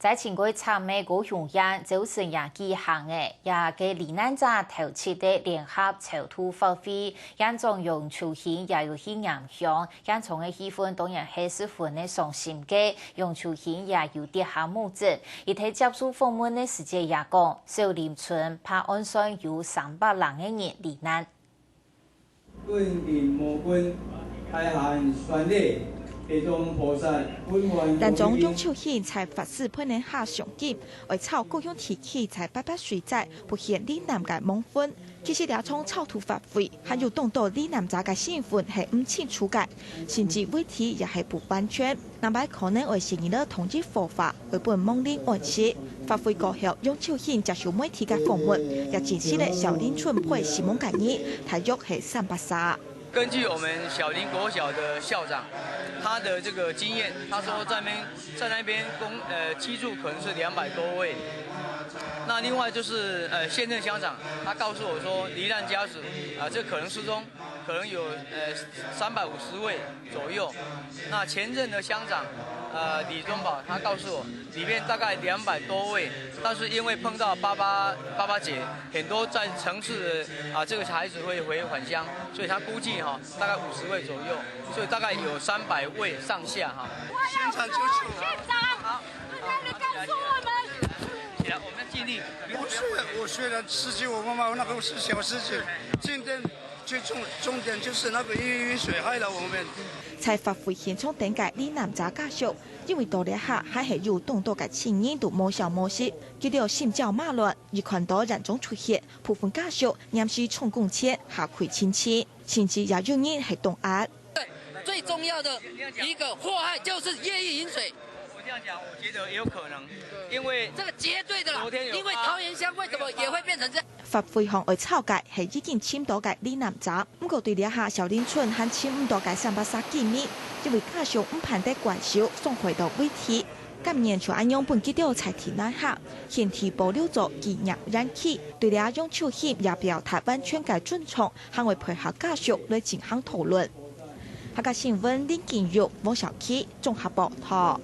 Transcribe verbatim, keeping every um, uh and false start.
在前過站个高雄縣朝晨也舉行个，這个罹難者頭七个聯合超度法會，縣長楊秋興也有去拈香，現場个氣氛當然係十分个傷心个。楊秋興也有跌下目汁，佢在接受訪問个時節也講，小林村拍案算有三百零个人罹難。 論人無分，大限算禮，地藏菩薩分還。但總楊秋興在法事分人下上緊，愛找各樣地區在八八水災不幸罹難个亡魂。其實這場超度法會，還有當多罹難者个身份係毋清楚个，甚至遺體也係不完全。 另外可能會星期日統一火化，會分亡靈安息。法會過後，楊秋興接受媒體个訪問，也證實了小林村被死亡个人大約係三百儕。根据我们小林国小的校长，他的这个经验，他说在那边在那边公呃居住可能是两百多位。那另外就是呃县政乡长，他告诉我说，罹难家属啊、这可能失踪，可能有呃三百五十位。 左右。那前任的乡长，呃，李宗宝，他告诉我，里面大概两百多位，但是因为碰到八八八八节，很多在城市的啊、这个孩子会回返乡，所以他估计哈、大概五十位左右，所以大概有三百位上下哈。现场救救。县长，好，我来告诉我们。起来，我们尽力。我虽然我虽然失去我妈妈，那个是小事情，今天 最重重点就是那个一一水害了我们。在法會現場等个罹難者家屬，因為到這下還係有當多个親人都無消無息，佢兜心焦馬亂，一看到現場出血，部分家屬黏時衝上前下跪親親，甚至也有人係凍忒。最重要的一个祸害就是夜夜飲水。我这样讲，我觉得也有可能，因为这个绝对的啦，昨天有发因为桃园乡为什么也会变成这样？ 法會項愛吵个係已經尋到个罹難者，毋過對這下小林村還尋毋到个三百儕居民，因為家屬毋盼得怪手，送回到遺體。今年就恁樣分佢兜在地泥下，現地保留做紀念園區。對這楊秋興也表達完全个尊重，還會配合家屬來進行討論。客家新聞林景玉、黃小琪綜合報導。